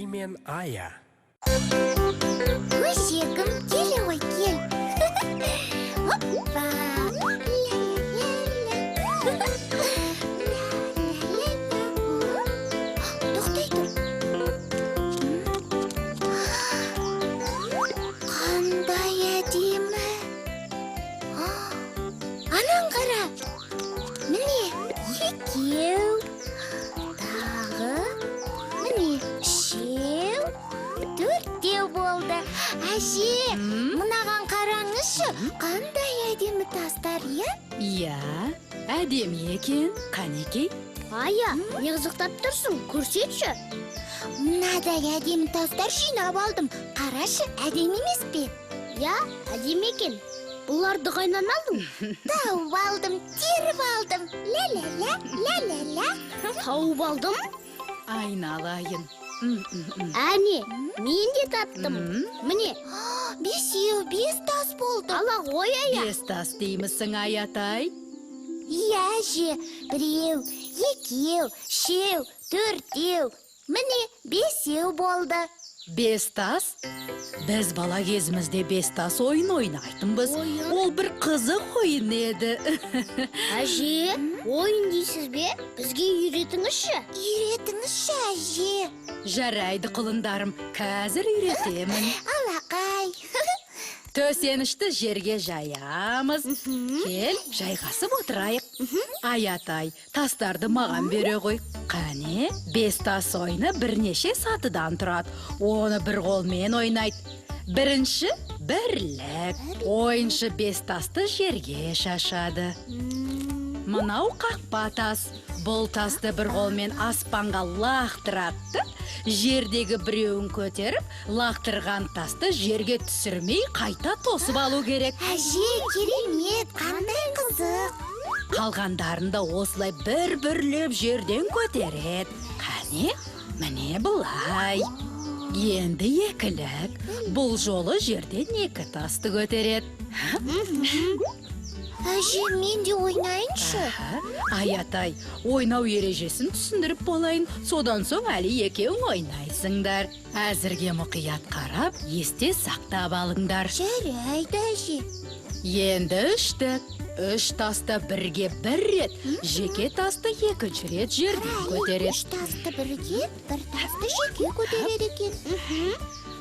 Әли мен Ая. Өсегім, келе ғой, кел. Оппа! Ля-ля-ля-ля. Ля-ля-ля-ля. Тоқтай тұр. Қандай әдемі. Анан қара. Міне, екеу. Тағы. Міне, үшеу. Төртеу болды. Әже, мынаған қараңызшы. Қандай әдемі тастар, иә? Иә, әдемі екен. Қанекей. Ая, не қызықтап тұрсың? Көрсетші. Мынадай әдемі тастар жинап алдым. Қарашы, әдемі емес пе? Иә, әдемі екен. Бұларды қайдан алдың? Тауып алдым, теріп алдым. Ля-ля-ля, ля-ля-ля. Тауып алдым? Айналайын. Әне, мен де таптым. Міне, Бесеу, бес тас болды. Ала ғой, Ая. Бес тас деймісің, Аятай? Иә, әже, біреу, екеу, үшеу, төртеу. Міне, бесеу болды. Бес тас? Біз бала кезімізде бес тас ойын ойнайтынбыз. Ойын? Ол бір қызық ойын еді. Әже, ойын дейсіз бе? Бізге үйретіңізші. Үйретіңізші, әже. Жарайды, құлындарым, қазір үйретемін. Алақай. Төсенішті жерге жаямыз. Кел, жайғасып отырайық. Аятай, тастарды маған бере ғой. Қане, бес тас ойыны бірнеше сатыдан тұрады. Оны бір қолмен ойнайды. Бірінші бірлік. Ойыншы бес тасты жерге шашады. Мынау қақпа тас. Бұл тасты бір қолмен аспанға лақтырады. Жердегі біреуін көтеріп, лақтырған тасты жерге түсірмей қайта тосып алу керек. Әже, керемет, қандай қызық. Қалғандарын да осылай бір-бірлеп жерден көтереді. Қане, міне былай. Енді екілік. Бұл жолы жерден екі тасты көтереді. Әже, мен де ойнайыншы. Аха, Аятай, ойнау ережесін түсіндіріп болайын. Содан соң әлі екеуің ойнайсыңдар. Әзірге мұқият қарап, есте сақтап алыңдар. Жарайды, әже. Енді үштік. Үш тасты бірге бір рет, жеке тасты екінші рет жерден көтереді. Үш тасты бірге, бір тасты жеке көтереді екен.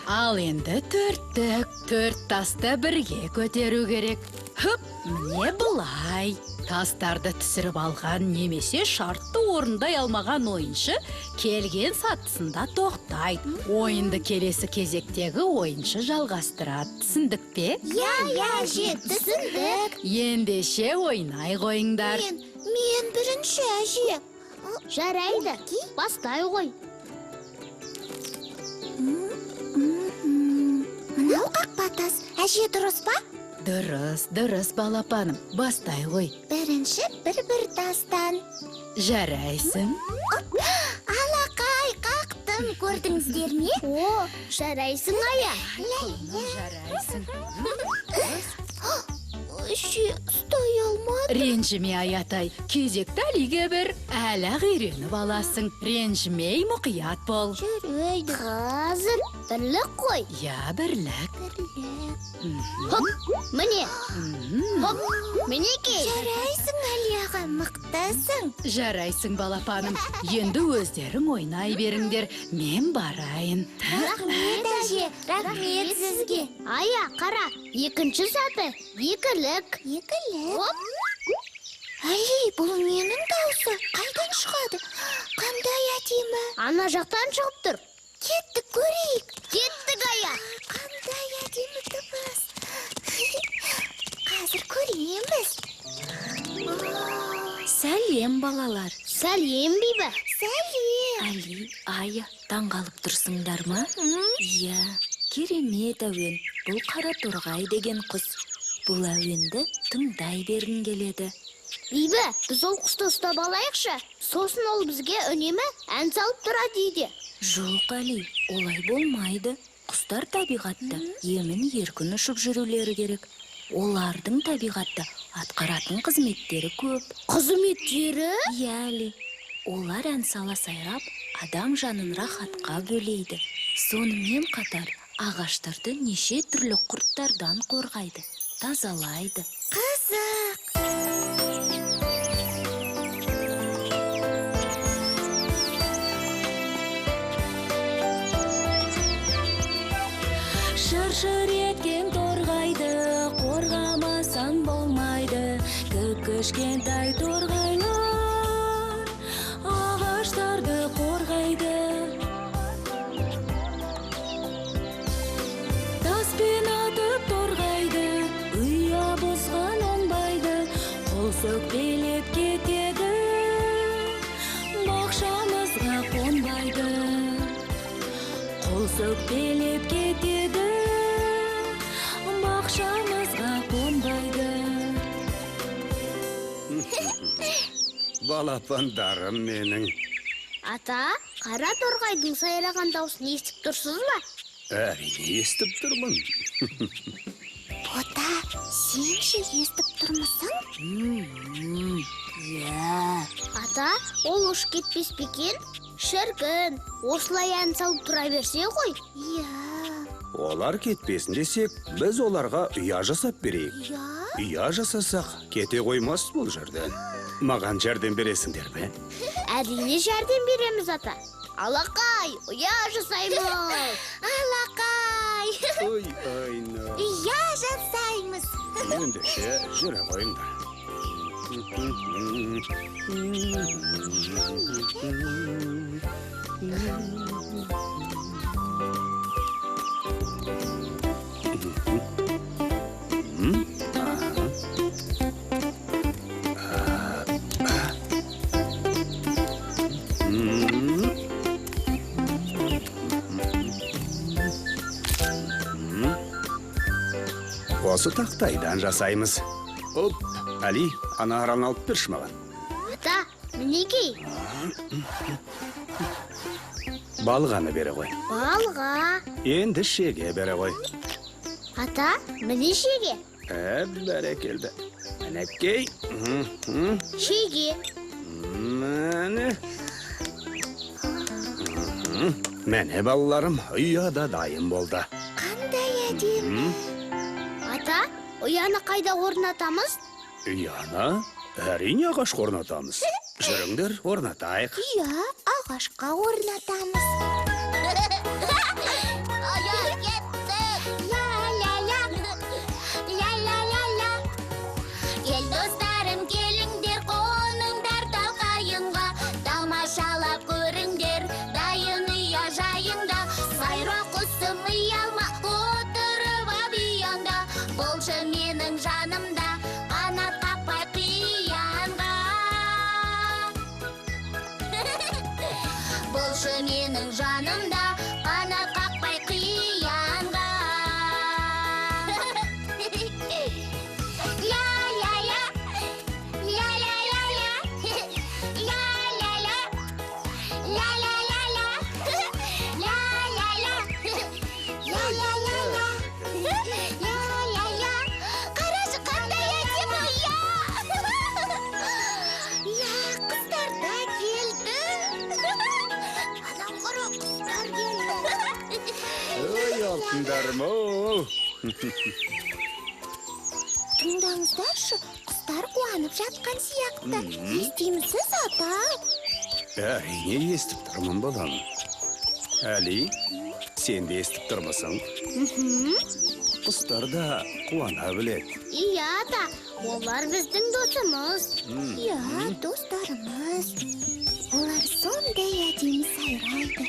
Ал енді төрттік. Төрт тасты бірге көтеру керек. Хүп, міне былай. Тастарды түсіріп алған немесе шартты орындай алмаған ойыншы келген сатысында тоқтайды. Ойынды келесі кезектегі ойыншы жалғастырады. Түсіндік пе? Иә, иә, әже, түсіндік. Ендеше ойнай қойыңдар. Мен бірінші, әже. Жарайды, бастай ғой. Мынау қақпа тас. Әже, дұрыс па? Дұрыс, дұрыс, балапаным. Бастай ғой. Бірінші бір-бір тастан. Жарайсың. Алақай, қақтым. Көрдіңіздер ме? О, жарайсың, Ая. Жарайсың. Әже, ұстай алмадым. Ренжіме, Аятай, кезекті Әлиге бер. Әлі-ақ үйреніп аласың. Ренжімей, мұқият бол. Жарайды. Қазір бірлік қой. Иә, бірлік. Бірлік. Хоп, міне. Хоп, мінекей. Жарайсың, Әли аға, мықтысың. Жарайсың, балапаным. Енді өздерің ойнай беріңдер. Мен барайын. Рахмет, әже, рахмет сізге. Ая, қара, екінші саты, екілік. Екілік. Хоп. Әли, бұл ненің даусы? Қайдан шығады? Қандай әдемі. Ана жақтан шығып тұр. Кеттік, көрейік. Кеттік, Ая. Қандай әдемі дыбыс. Қазір көреміз. Сәлем, балалар. Сәлем, Бибі. Сәлем. Әли, Ая, таңғалып тұрсыңдар ма? Иә, керемет әуен. Бұл қара торғай деген құс. Бұл әуенді тыңдай бергің келеді. Бибі, біз ол құсты ұстап алайықшы. Сосын ол бізге үнемі ән салып тұрады үйде. Жоқ, Әли, олай болмайды. Құстар табиғатта емін еркін ұшып жүрулері керек. Олардың табиғатта атқаратын қызметтері көп. Қызметтері? Иә, Әли. Олар ән сала сайрап, адам жанын рахатқа бөлейді. Сонымен қатар ағаштарды неше түрлі құрттардан қорғайды, тазалайды. Қызық. Шыр-шыр еткен торғайды, қорғамасаң болмайды. Кіп-кішкентай торғайлар ағаштарды қорғайды. Таспен атып торғайды, ұя бұзған оңбайды. Құс өкпелеп кетеді, бақшамызға қонбайды. Құс өкпелеп кетеді, бақшамызға қонбайды. Балапандарым менің. Ата, қара торғайдың сайраған даусын естіп тұрсыз ба? Әрине естіп тұрмын. Бота, сен ше естіп тұрмысың? Иә. Ата, ол ұшып кетпес пе екен? Шіркін, осылай ән салып тұра берсе ғой. Иә. Олар кетпесін десек, біз оларға ұя жасап берейік. Ұя? Ұя жасасақ, кете қоймас бұл жерден. Маған жәрдем бересіңдер ме? Әрине жәрдем береміз, ата. Алақай, ұя жасаймыз. Алақай. Ой, айна. Ұя жасаймыз. Ендеше жүре қойыңдар. Осы тақтайдан жасаймыз. Оп, Али, ана араны алып берші маған. Ата, мінекей. Балғаны бере қой. Балға. Енді шеге бере қой. Ата, міне шеге. Бәрекелді. Мінекей. Шеге. Міне. Міне балаларым, ұя да дайын болды. Қандай әдемі. Ата, ұяны қайда орнатамыз? Ұяны әрине ағашқа орнатамыз. Жүріңдер, орнатайық. Ұя ағашқа орнатамыз. Ұя кеттік. Ла-ла-ла. Ла-ла-ла-ла. Кел достарым, келіңдер, қоныңдар талқайыңға. Тамашалап көріңдер, дайын ұя жайында. Сайра құсым ұялма, отырып ап ұяңда. Болшы менің жанымда, қанат қақпай қиянға. Болшы менің жанымда, қанат қақпай қиянға. Ля-ля-ля, ля-ля-ля-ля, ля-ля-ля, ля-ля-ля-ля, ля-ля-ля, Ла-ла-ла-ла. Ла-ла-ла. Қарашы, қандай әдемі ұя. Иә, құстар да келді. Анау қара құстар келді. Ой, алтындарым, оу. Тыңдаңыздаршы, құстар қуанып жатқан сияқты. Естимісіз, ата? Әрине естіп тұрмын, балам. Әли, сен де естіп тұрмысың? Құстар да қуана біледі. Иә, ата, олар біздің досымыз. Иә, достарымыз. Олар сондай әдемі сайрайды.